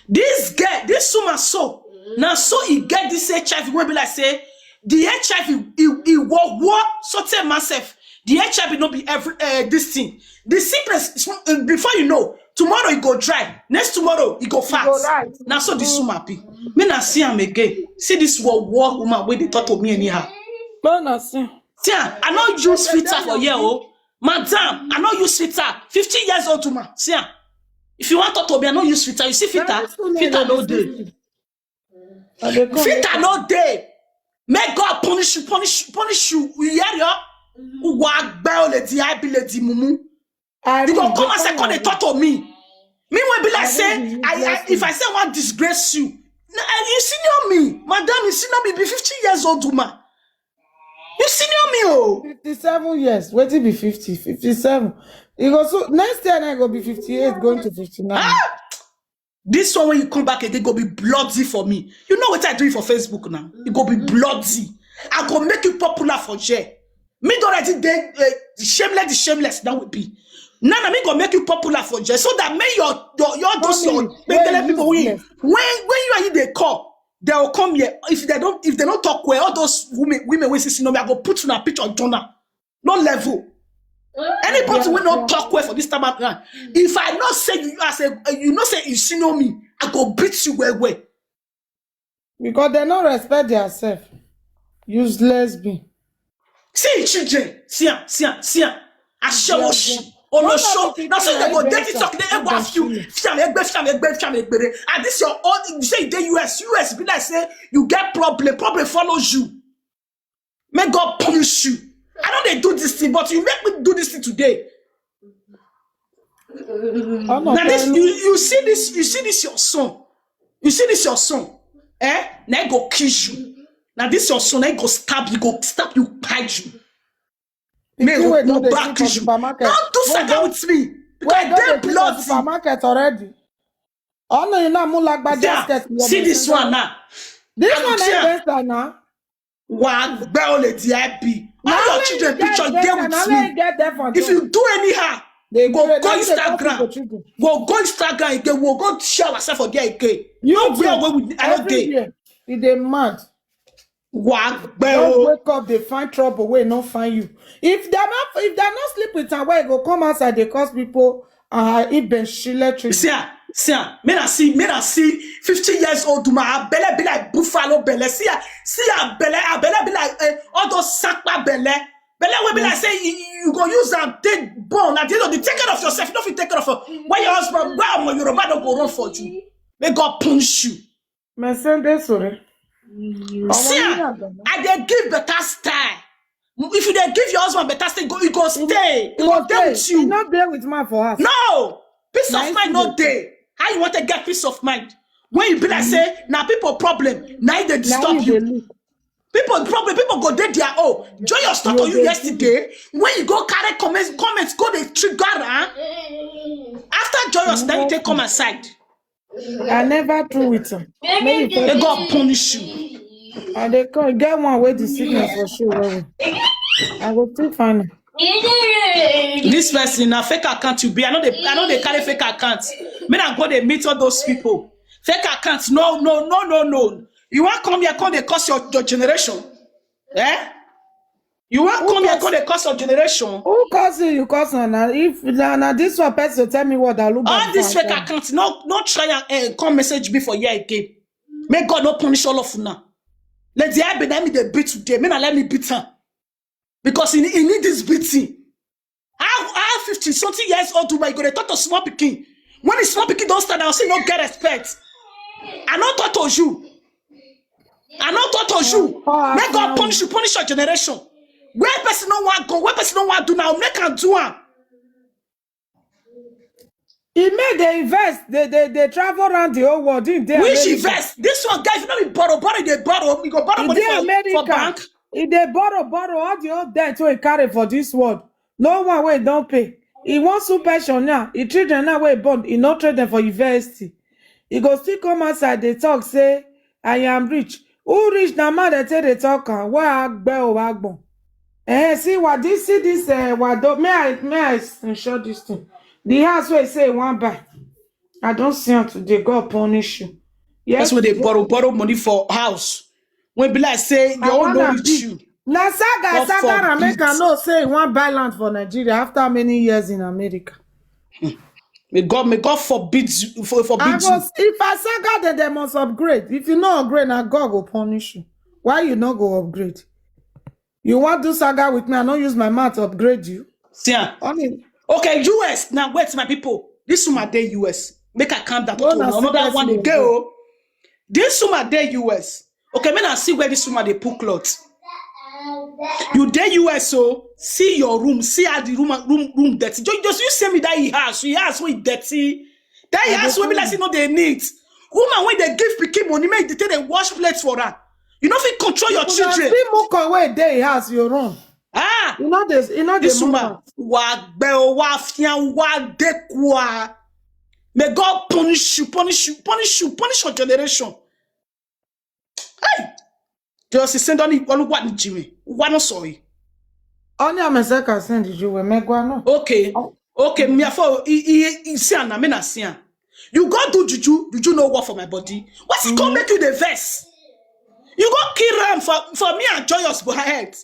This girl, this woman so now so he get this H I V wey be like say the H I V he he war war so tell myself the H I V no be every uh, this thing. The sickness uh, before you know tomorrow e go dry, next tomorrow e go fast. Na so this woman be. Me na see am again. See this war war woman wey dey talk to me anyhow. Make una see. See am, I no use filter for here o. Madam, I no use filter. Fifty years old woman. See am. If you wan talk to me, I no use filter. You see filter? Filter no dey. Filter no dey. Make God punish you, punish you, punish you. You hear your? Wa gbe o lady, I be lady mumu. You go come and say come dey talk to me. Me wey be like say I, I if I say I wan disgrace you. Na- You senior me, madam, you senior me, be fifty years old woman. You senior me oh. Fifty-seven years. Wetin be fifty? Fifty-seven. E go so next year na e go be fifty-eight going to fifty-nine. Ah! This one when you come back again go be bloody for me. You know what I do it for Facebook now? It go be bloody. I go make you popular for jail. Me don already dey uh, shameless, the shameless that would be. Now na me go make you popular for jail so that make your your your those your Family, wey people win. Useless. When when you and you dey call, they will come here. If they don't if they don't talk well, all those women women wey see no me, I go put una picture journal. No level. Anybody wey no talk well for this time around, if I know say you as a you know say you see no me, I go beat you well well. Because they no respect themselves. Useless being. See children, see am, see am, see am. Ashawo shi. Olosho. Na so they go dey talk dey egbo afiu. Fiam egbe, fiam egbe, fiam egbere. And this your own you say you dey U S, U S be like say you get problem, problem follows you. May God punish you. I know they do this thing, but you make me do this thing today. Now this you you see this you see this your son. You see this your son. Eh? Now go kill you. Now this your son, now go stab you, go stab you, bite you. May Pikin wey go no dey back sleep for you. Supermarket. Don't do Wey saga don- with me. Wey Because don they dey sleep for bloody. Supermarket already. Ọnụ ị na-amụ lagba Yeah, gasket. see this one now. This I'm one here. Against her now. Wa gbe o lady I be. All your children picture dey with me. Get there for If you do anyhow, they go they go dey talk Instagram. to children. Go go Instagram again. We'll go share ourselves for there again. You No where too. wey we I no dey. Everywhere. E dey mad. Wa gbe Don't o. Wake up, they find trouble, wey no find you. If they're not, if they're not sleep with her, why go come outside? They cause people. Uh, if Ben Shile treat. See am, see am. Me na see, me na see fifty years old woman. Her belly be like buffalo belly. See her, see her belly. Her belly be like uh, all those sakpa belly. Belly will be like say you, you go use am take born. At the end of the take care of yourself. You don't fit take care of her. Where your husband? Where omo Yoruba no go run for you? May God punish you. My Sunday sorry. See am, I dey give better style. If you dey give your husband better style, go you go stay. He go dey with you. Not there with man for us. No, peace Na of him mind too no dey dey. How you want to get peace of mind when you be like say na people problem na e dey Now disturb you you. dey look. People problem, people go dey their own. Joyous talk to you yesterday when you go carry comments, comments go dey trigger am. After Joyous, now you take come aside. I never true with him. May God punish you. And they come get one way the sickness for sure. Well, well. I go still find him. This person na fake account you be. I know they I know they carry fake account. Me na go dey meet all those people. Fake account. No, no, no, no, no. You want come here, come dey curse your, your generation. Eh? You want come here, come dey curse your generation. Who cause you? You cause her now. If now, now this one person tell me what I look All this fake account, no, no try and uh, come message me for here again. May God not punish all of una. Let the I be let me dey beat today. Me na let me beat her. Because he, he need this beating. How how fifty something years old woman you go dey talk to small pikin? When the small pikin don stand out, say no get respect. I no talk to you. I no talk to you. Make God punish you, punish your generation. Where person no want go, where person no want do now, make am do am. He make dey invest, dey dey dey travel around the whole world. Him dey Which America. Invest? This one, guys, you know, we borrow, borrow, they borrow. You go borrow He money dey for, for America. Bank. He dey borrow, borrow all the old debt wey he carry for this world. No one wey he don pay. He wan sue pension now. He children now wey he born, he no train them for university. He go still come outside dey talk say, "I am rich." Who rich na man dey take dey talk am. Wa agbe o wa gbon. Eh, see what this, see this, uh, what do, may I, may I ensure this thing? The house wey say he wan buy, I don see am today. God punish you. That's why they Yesterday, borrow, borrow money for house. When be like say your I own wan no am reach big. You. Na saga, God saga na make forbid. I know say he wan buy land for Nigeria after many years in America. May God, may God forbid you, for, I forbid you. go, if I saga, then they must upgrade. If you no upgrade, na God go punish you. Why you no go upgrade? You want do saga with me? I no use my mouth to upgrade you. See, ah. Only Okay, U S now. Wait, my people. This woman dey U S. Make I calm down. Go To na another serious one me. Dey go. This woman dey U S. Okay, may I see where this woman dey put cloth. You dey U S, so see your room. See how the room, room, room dirty. Just, just you send me that he house. He house wey dirty. That he I house dey wey be tell like say you. No dey neat. Woman wey dey give pikin money, make they take dey wash plates for her. You no fit control your Una children. Still move away dey house you run. Ah, You know this, you know this the woman. Mama. Wa gbe o, wa fian, wa dekwa. May God punish you, punish you, punish you, punish your generation. Hey, just send on one what Jimmy. What no sorry. Only a message can send you we make one no. Okay. Okay, me for e e e see am na me na see am. You go do juju, juju no work for my body. What's it come make you the verse? You go kill ram for, for me and Joyous for head.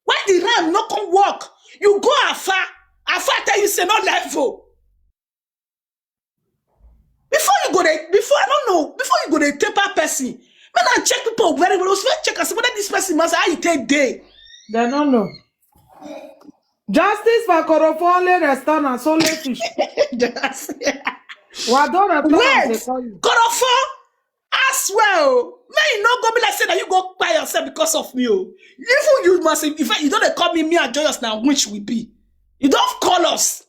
Why the ram no come work? You go afar, afar tell you say no level. Before you go there, before I don't know, before you go there, taper person. When I check people very well, also check and see whether this person must how you take day. They don't know. Justice for Korofo, only restaurant, only fish. Just- Wado restaurant, they Wait, call you. Korofo, as well. May you not go be like say that you go by yourself because of me. Oh. Even you must, in fact, you don't call me, me and Joyous now, which we be. You don't call us.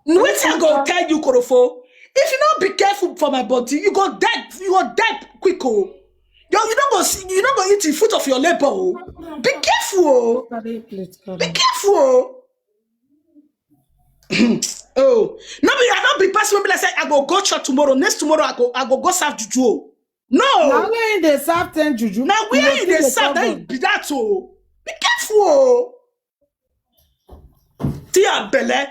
Wetin I go tell you, Korofo? If you not be careful for my body, you go dead. You go dead quick. Oh, you, you don't go see, you don't go eat the fruit of your labor. Oh, be careful. Oh, Carry plate, carry. Be careful. Oh. Oh, no be I don't be person wey be like say I go go church tomorrow. Next tomorrow I go I go go serve juju. Oh. Now No. Only in the serve ten juju. Now where you see dey the serve that problem. Be that. Oh, be careful. Oh. See abele.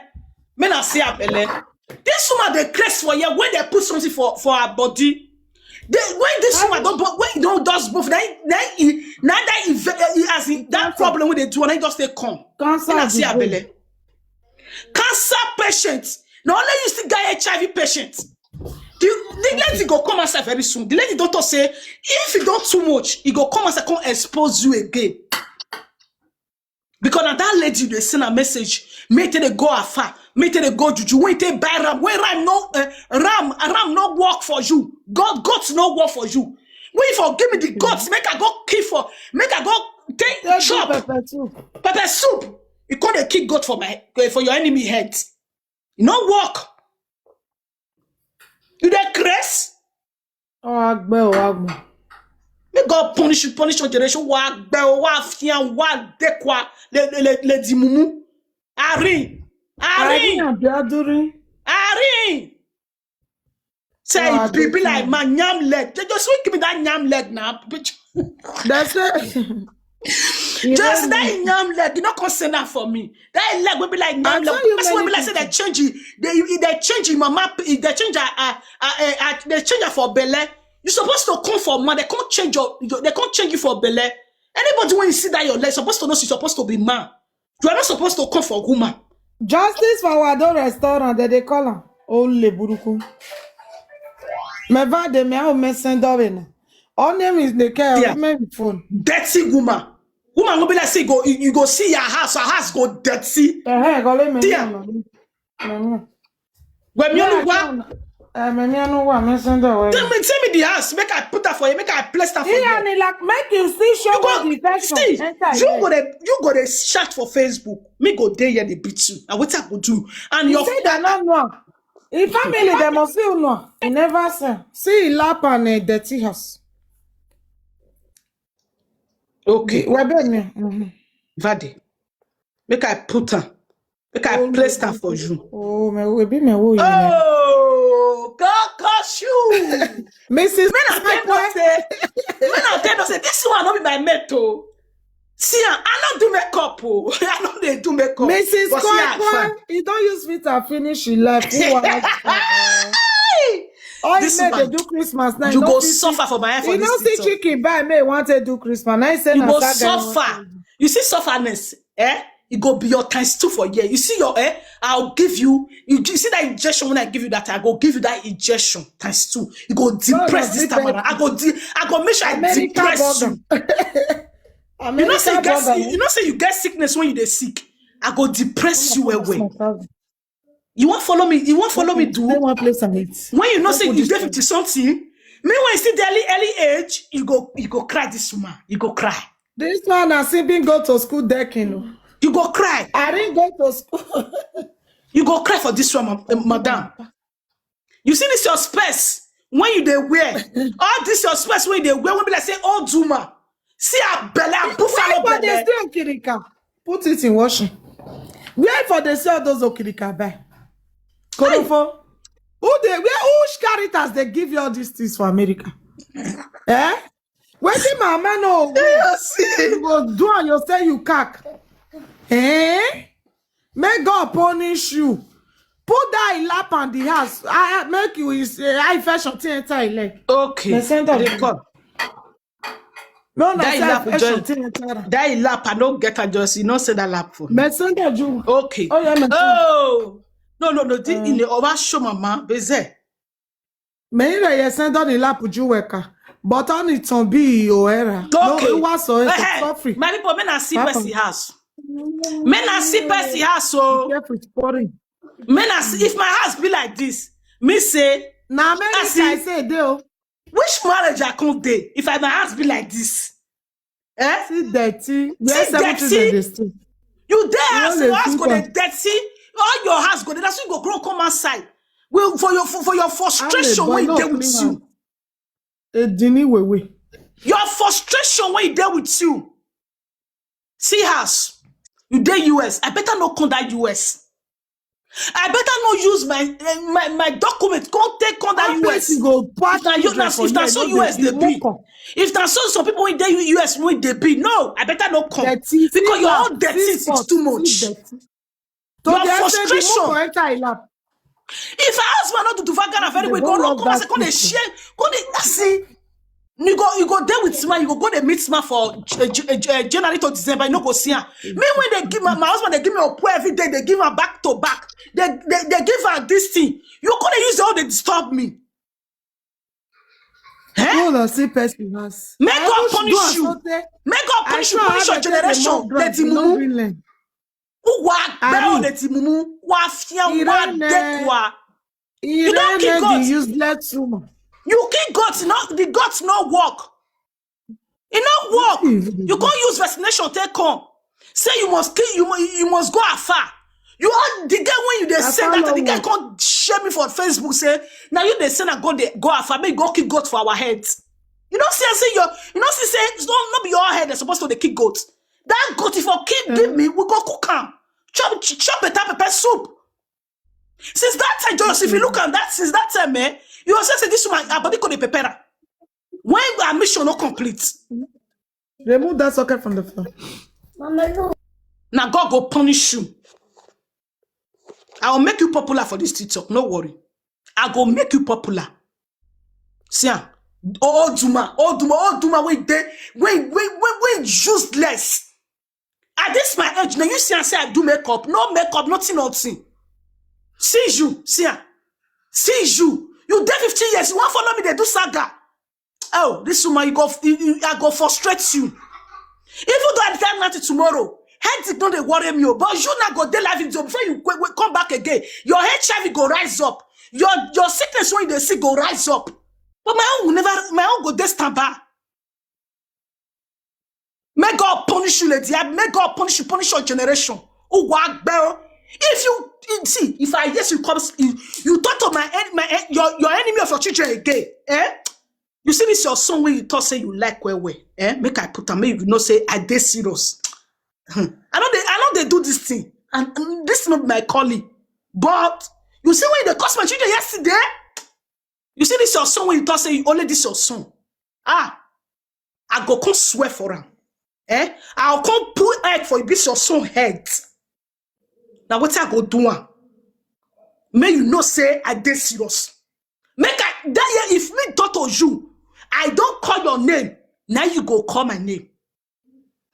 Men I see abele. This woman dey craze for here when they put something for for her body. They, when this woman don't bo- when you don't just move, then then he now that he, he as in that problem when they do, and I just say come. Cancer When I of see the brain. abele, cancer patient. Not only you still get H I V patient. The, the lady go come outside very soon. The lady don't talk say if you don't too much, he go come outside come expose you again. Because na that lady dey send a message, make they go afar, make they go juju. When they buy ram, when ram no uh, ram ram no work for you. God God no work for you. When you for give me the gods, make I go kill for, make I go take Take do chop pepper soup. Pepper soup. You can't kill God for my uh, for your enemy head. You no work. You dey craze. Oh, agbe o agbo. May God punish you, punish your generation. Wa gbe o, wa fian, wa dekwa, le le le le di mumu. Arin, Ari arin, and Biaduri. arin. Say Wa it be, be dekwa. Like my nyam leg. They just will give me that nyam leg now. Bitch. That's it. Just that nyam leg, you no come send that for me. That leg will be like I nyam tell leg. You Person will many be like say they change it. They they change it, mama. They change her. Uh, uh, uh, uh, they change her for belle. You supposed to come for man. They can't change your. They can't change you for belle. Anybody when you see that your leg supposed to know she's supposed to be man. You are not supposed to come for woman. Justice for Wado restaurant that they call him. Ole buruku. Me va de me au me send over na. All name is the care. Yeah. Me phone. Dirty woman. Woman will be like say go you, you go see your house. Her house go dirty. Eh, eh, go let me Dear. Know, no, no. When you Yeah, know what? come. Eh, me, me, I know what, me send her away. Tell me, tell me the house. Make I put that for you. Make I place that for Yeah, you. And like, make you see show You go me the person. see. Enter You here. go dey you go dey chat for Facebook. Me go dey here dey beat you. And what I go do? And You your say they no know. If family, they must still know. You never say. See, lap and a dirty house. okay. Well, then, mm-hmm. Vade. Make I put am. Make I place am for you. Oh, me will be me will you. Oh, God curse you. Missus When I tell you say, when I tell you say this one no be my mate o. See, I, I no do makeup o. I no dey do makeup. Missus But see, I Kwakwa, fine. You don't use filter finish your life. Who are Hey! All This you make they man, do Christmas now. you no go fit see- suffer for my hand for You this don't see TikTok. Chicken buy me want to do Christmas. Now you say You na go saga you want suffer. You see sufferness, eh? It go be your times two for year. You see your eh? I'll give you. You, you see that injection when I give you that, I go give you that injection times two. You go depress this give time birth. Around. I go de- I go make sure I America depress burger. You. You know say you America get burger. you know say you get sickness when you dey sick. I go depress you well well. You won't follow me. You won't follow me do. Stay one place and eat. When you know Don't say put you this dey one. fifty something, me when you see the early early age, you go you go cry this woman. You go cry. This one has been go to school decking. Oh. You go cry. I didn't go to school. You go cry for this one, ma- eh, madam. You see this your space when you dey wear. All this your space when you dey wear, when be like say old woman. See her belly, her buffalo Why for they belly. Still Okirika? Put it in washing. Where for they sell those Okirika buy? Korofo. Who they where who carry it as they give you all these things for America? Eh? Wetin mama no Yes. You go do and you say you cack. Eh? May God punish you. Put that in lap and the house. I I make you is I fashion thing enter your leg. Okay. Messenger. They come. No, no, That say in lap, fashion just- thing enter. That in lap, I don't get her just. You know, say that lap for me. Messenger you. Okay. Oh yeah, messenger. Oh. No, no, no. This in the over show mama. Beze. Me ire ye send on the lap you worker. But on it on be your era. Okay. No, it was so it's Eh, suffering. My people, men I see Papa. Percy house. Men I see Percy house. So Careful, it's pouring. men I see if my house be like this. Me say Now America see. I say deal. Which marriage I can't dey if I my house be like this? Eh? See dirty. We See are seventy dirty. Days still. You there You as know your the house go people. Dey dirty. All your house go there. That's why you go grow come outside. Well, for your for, for your frustration boy, when no you there with clean you. A dinny way way. Your frustration when you there with you. See house. You dey U S. I better not come that U S. I better not use my eh, my my document. Go take come that How U S. person go pack If na you children na for if na here, so no U S dey dey be. moko. If na so some people wey dey U S wey dey be, no, I better not come. Dirty, Because your see own dirty see is spot, too much. See dirty. To Your the extent the frustration. moko enter in lap. If her husband not do Vagana very They well, go go love run come and say, that come dey people. Share, come dey see. You go you go there with man, you go go dey meet man for uh, J- uh, J- uh, January to December, you no go see her. Me when they give my, my husband, they give me a poor every day, they give her back to back. They they, they give her this thing. You could use all they disturb me. Eh? Hold on, see person house. Make I God wish punish do you. Something. Make God I punish you, sure punish how your they take the generation. mom Let drugs, him you no move. green lane. Who wa Ari. bẹ́ẹ̀ o lè ti mú mú? Wà á fi ẹ̀ wà Irene. dẹ́kun wa. You don't kill goat. The useless woman. You kill goat, no, the goat no work. E no work. Wetin you do? You can't use vaccination take come. Say you must kill, you, mu- you must go afar. You are the guy when you dey Afar send that, no the guy work. Can't share me for Facebook. Say now you dey send and go dey go afar. Make go kill goat for our heads. You know see say your you know see say it's not not be your head. They're supposed to dey kill goat. That goat if you keep give me, we go cook am. Chop ch- chop better pepper soup. Since that time, Joyce, if you look at that, since that time, eh, you will say this woman, her body could be pepper. When her mission not complete, Remove that socket from the floor. now God go punish you. I will make you popular for this TikTok. No worry, I go make you popular. See, ah, old woman, old woman, old woman. Wait, they wait, wait, wait, wait, useless. At this my age, now you see and say I do makeup, no makeup, nothing, nothing. See you, see, ah, see you. You dey fifteen years, you want follow me? They do saga. Oh, this woman, you go, you, you, I go frustrate you. Even though I tell nothing tomorrow, headache no dey worry me o. But you now go dey live video before you wait, wait, come back again. Your H I V go rise up. Your your sickness wey you dey sick go rise up. But my own will never, my own go dey standby. May God punish you, lady. May God punish you, punish your generation. Ugwa agbe o. If you, you see, if I, yes, you come, you, you talk to my en- my en- your your enemy of your children again, eh? You see this your son wey you talk say you like well well, eh? Make I put am, make you know say I dey serious. Hmm. I know they I know they do this thing, and, and this is not my calling. But you see when they curse my children yesterday, you see this your son wey you talk say you only this your son. Ah, I go come swear for am. Eh? I'll come put egg for this your son head. Now what I go do am? May you know say I dey serious. Make I that year if me talk to you, I don't call your name. Now you go call my name.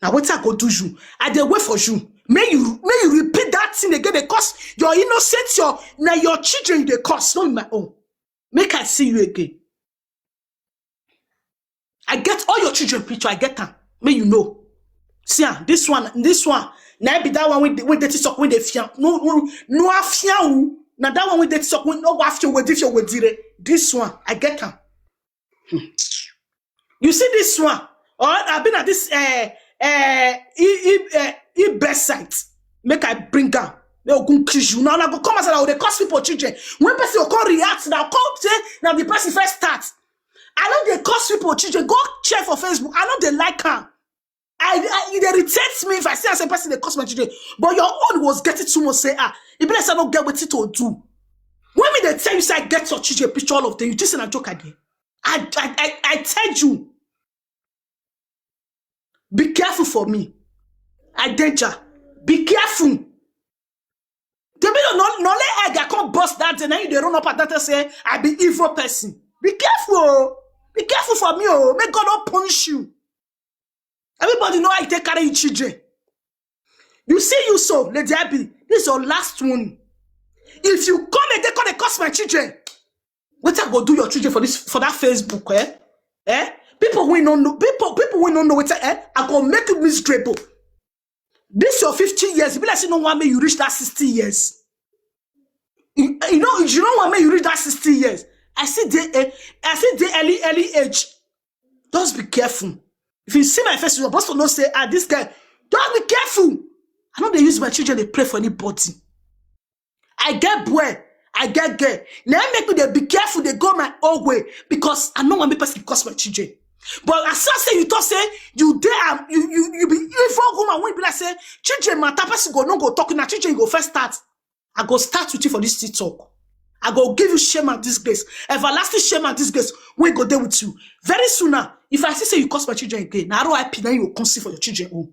Now what I go do you? I dey wait for you. May you may you repeat that thing again because your innocent, your now your children they curse, not my own. Make I see you again. I get all your children picture. I get am. May you know. See am. This one, this one. Now be that one with the with the talk with the fian. No, no, no afian. Now that one with the talk with no afian with if you with dire. This one, I get am. Hmm. You see this one, or I been at this uh, uh, e, e, uh, e best site. Make I bring am. They go kill you. Now I go come as I go dey curse people children. When person go come react now, come say now the person first start. I know they curse people children. Go check for Facebook. I know they like am. I, I it irritates me if I see as a person they curse my children. But your own was getting too much. Say ah, if I don't get what to do. When me they tell you say I get your children picture all of them, you just say a joke again. I I I, I tell you. Be careful for me. I danger. Be careful. They be no no let egg I can't bust that day. Now you they run up at that and say I be evil person. Be careful. Oh. Be careful for me. Oh, may God not punish you. Everybody know I take care of your children. You see you so, Lady Abby. This is your last one. If you come and they come and curse my children, what I go do your children for this for that Facebook, eh? Eh? People we don't know. People people we don't know what eh? I go make you miserable. This your fifty years. Be like say no one may you reach that sixty years. You, you know you know what may you reach that sixty years. I see the eh, I see the early early age. Just be careful. If you see my face, you're supposed to know say ah this guy. Just be careful. I know they use my children. They pray for anybody. I get boy, I get girl. Now make me they be careful, they go my own way because I know one person cost my children. But as I say you talk say you there, you you you be evil woman when be like say children matter person go no go talk na children go first start. I go start with you for this TikTok. I go give you shame and disgrace, everlasting shame and disgrace. We go there with you very soon now. If I see say you cost my children again, now I pin you will come see for your children home.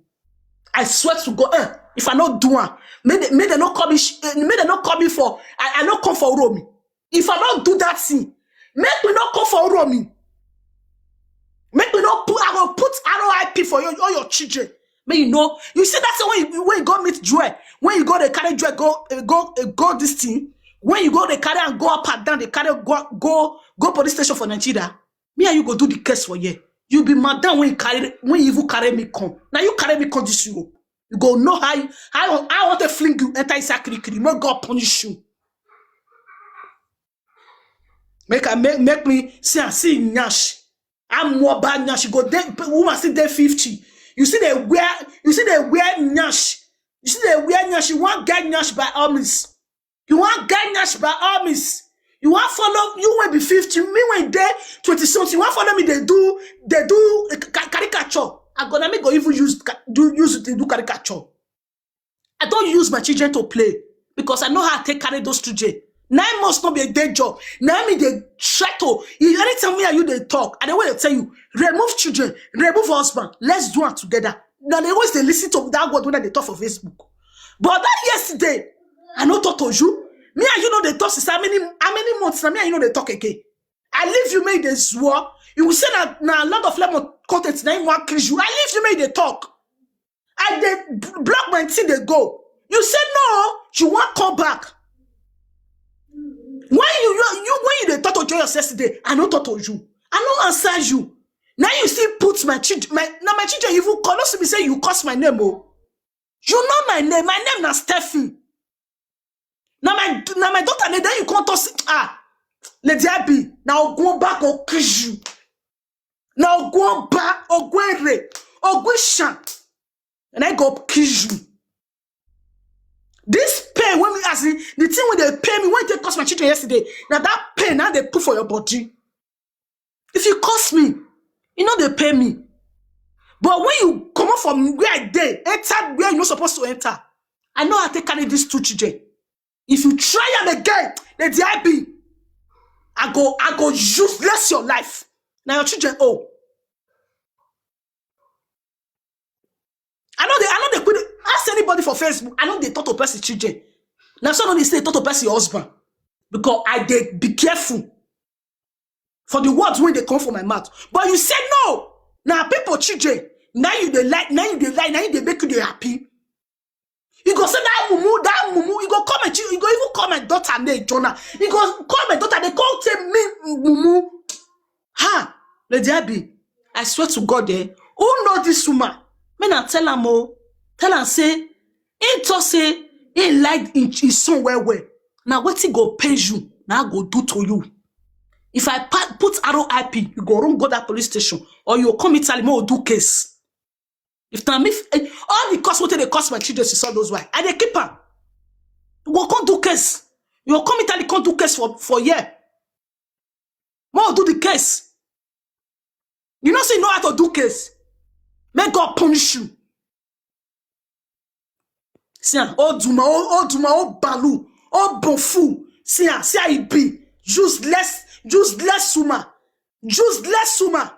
I swear to God, eh, if I not do one, may they, may they not come in, eh, may they not come in for, I, I not come for Romy. If I not do that thing, make me not come for Romy. Make me not put, I will put R O I P for your, all your children. May you know, you see that's when you, when you go meet Joy, when you go they carry Joy, go, uh, go, uh, go this thing, when you go they carry and go up and down, they carry go, go, go police station for Nigeria. Me and you go do the case for you. You be madam when you carry when you even carry me come. Now you carry me come this Europe. You go know how you, how I want to fling you enter inside kirikiri. May God punish you. Make I make, make me see and see nyash. I'm more bad nyash. You go there, woman still there fifty. You see they wear, you see they wear nyash. You see they wear nyash. You want get nyash by all means. You want get nyash by all means. You want follow you when be fifty, me when they twenty something. You want follow me? They do they do uh, ca- caricature. I gonna make go even use ca- do use it to do caricature. I don't use my children to play because I know how I take care of those children. Nine months not be a day job. Now me they try to. If anytime me and you they talk, I don't want to tell you remove children, remove husband. Let's do it together. Now they always they listen to that word when they talk for Facebook. But that yesterday, I no talk to you. Me and you know they talk since how many how many months now. Me and you know they talk again. I leave you made a swore. You will say that now a lot of lemon content now you want kill you. I leave you made they talk. I they b- block my thing they go. You say no, you want come back. When you you, you when you they talk to Joy yesterday, I no talk to you. I no answer you. Now you see put my children, my now my children even call us me say you curse my name. Oh. You know my name. My name na Stephen. Now my now my daughter name. Then you come to see ah. Lady Abby, na ogun oba go kill you. Na ogun oba, ogun ere, ogun ishan, and I go kill you. This pain, when me as in, the thing wey dey pay me, when they cost my children yesterday, now that pain now they put for your body. If you cost me, you know they pay me. But when you come up from where I dey, enter where you're not supposed to enter, I know I take carry these two children. If you try am again, Lady Abby, I go, I go useless your life. Now your children, oh. I know they, I know they could ask anybody for Facebook. I know they talk to person children. Now so they say talk to person husband. Because I dey be careful for the words when they come from my mouth. But you said no. Now people children, now you dey like, now you dey like, now you dey make you dey happy. You go say that mumu, that mumu, you go come and you go even call my daughter name Jonah. You go call my daughter, they call say me mumu. Ha, Lady Abby, I swear to God, eh, who know this woman? Me na tell am oh, tell am say, he talk say he like him, him son well well. Now wetin go pay you, now go do to you. If I pa- put R I P, you go run go that police station, or you come Italy, mo do case. If na me, eh, all the cost what they cost my children, is all those why I dey keep am. You go come do case. You go come Italy, come do case for for year. Mo do the case. You know say you know how to do case. May God punish you. See am, oh Duma, oh, oh Duma, oh Balu, oh Bonfu. See am, see how he be. Useless, useless woman. Useless woman.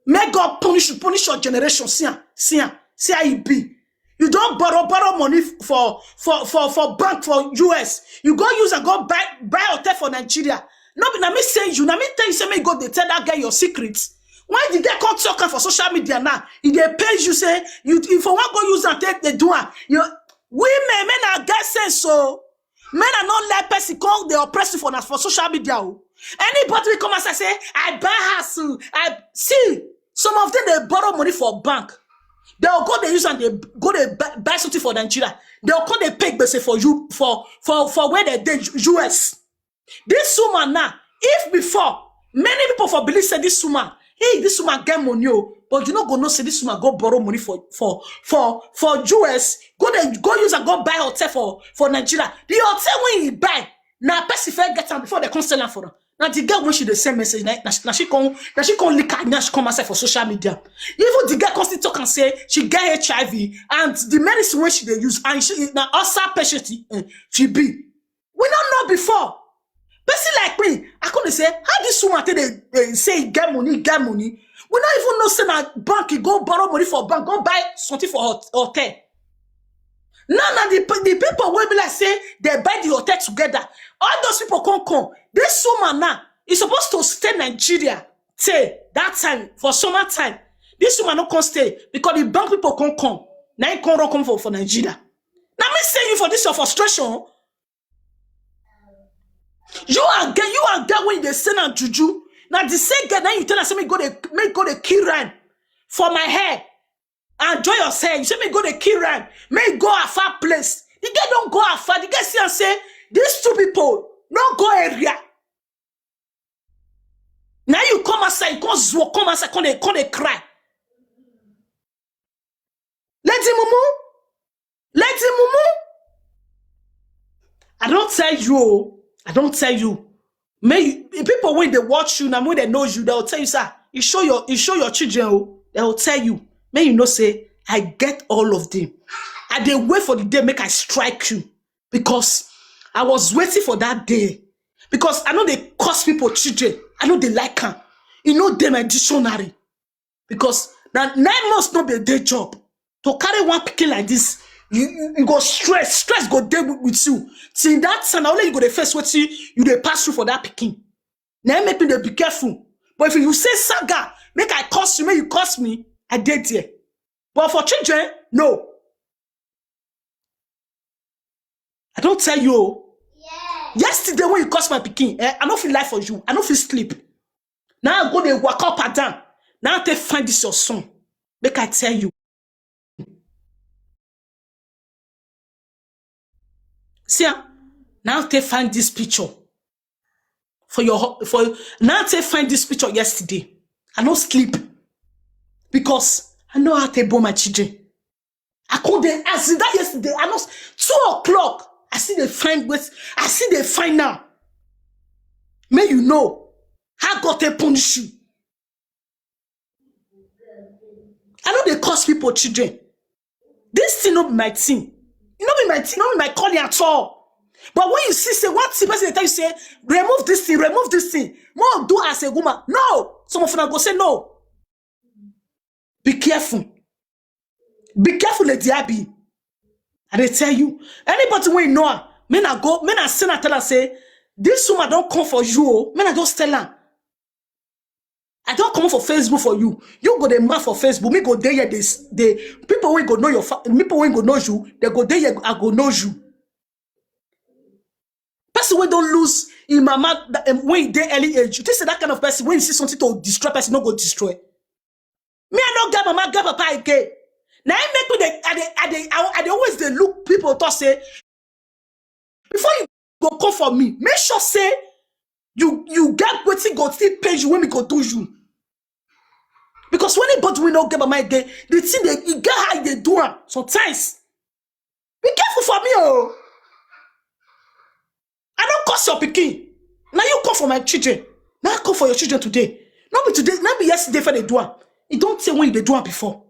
May God punish you, punish your generation. See am, see am, see how he be. You don't borrow, borrow money for for for for bank for U S. You go use and go buy buy hotel for Nigeria. No be na me say you, na me tell you say me go dey tell that guy your secret. When the guy come talk am for social media now, he dey pay you say you if I wan go use am take dey do am. You women, men na get sense so. Men are not let person come dey oppress you for na for social media. Oh. Anybody will come and say, say I buy house, oh, I see some of them they borrow money for bank. They'll go they use and they go they buy, buy something for Nigeria. They'll come they pay gbese for you for for for where they dey U S. This woman now, if before many people for believe say this woman, hey, this woman get money, oh, but you no go know say this woman go borrow money for for for for U S, go they go use and go buy hotel for for Nigeria. The hotel when he buy, now person fair get am before they come sell am for her. Now the girl when she dey send message, now, now, she- now she come now she come leak her now she come outside for social media. Even the girl come still talk and say she get H I V and the medicine when she dey use and she now ulcer patient eh, she be. We no know before. Person like me, I come dey say, how this woman take dey dey say e get money, e get money? We no even know say na bank e go borrow money for bank, go buy something for hot- hotel. Now na the pe- the people wey be like say they buy the hotel together. All those people come come. This woman now is supposed to stay Nigeria till that time for summer time. This woman no come stay because the bank people come come. Now he come run come for, for Nigeria. Now me say you for this your frustration. You and get you and get when they send am juju. Now the same girl now you tell us me go dey make go dey kill rhyme for my hair. Enjoy yourself. You say me go dey kill rhyme. Make go a far place. The girl don't go a far. The girl see and say these two people no go area. Now you come outside, you come zuo, come outside, come dey come dey cry. Lady Mumu, Lady Mumu. I don't tell you, oh. I don't tell you. May you, people when they watch you, now when they know you, they'll tell you, sir, you show your you show your children, oh, they'll tell you. May you know say I get all of them. I dey wait for the day make I strike you because I was waiting for that day because I know they cause people children. I know they like am. You know them a dictionary because now nine months no be a day job to carry one pikin like this. You, you, you go stress, stress go dey with, with you. Till that time, na only you go dey face wetin you dey pass through for that pikin. Now make me dey be careful. But if you say saga, make I curse you, make you curse me, I dey there. But for children, no. I don't tell you. Oh. Yesterday when you curse my pikin, eh, I no fit lie for you. I no fit sleep. Now I go dey walk up and down. Now I take find this your son. Make I tell you. See, ah, now I take find this picture. for your ho- for now. Take find this picture yesterday. I no sleep because I know how to born my children. I come there as that yesterday. I know s- two o'clock. I see the find wait. I see the find now. May you know how God take punish you. I know they cause people children. This thing not be my thing. You know be my thing, not be my calling at all. But when you see say what the person dey tell you say remove this thing, remove this thing, more do as a woman. No, some of them go say no. Be careful. Be careful, Lady Abby. I dey tell you, anybody wey you know am, make I go, make I send and tell her say this woman don't come for you. Oh, make I just tell her. I don't come for Facebook for you. You go dey mad for Facebook. Me go dey here. This the people wey go know your fa- people wey go know you. They go dey here. I go know you. Person wey don't lose in mama that, um, when they early age. You think say that kind of person when you see something to destroy person, no go destroy. Me I no get mama get papa again. Now I make me dey I dey I dey I, I dey always dey look people talk say before you go come for me, make sure say you you get wetin go still pay you when me go do you. Because when anybody we no get mama again, the thing they you get how they do am sometimes. Be careful for me, oh. I don't curse your pikin. Now you come for my children. Now I come for your children today. Not be today, not be yesterday for they do am. You don't say when they do am before.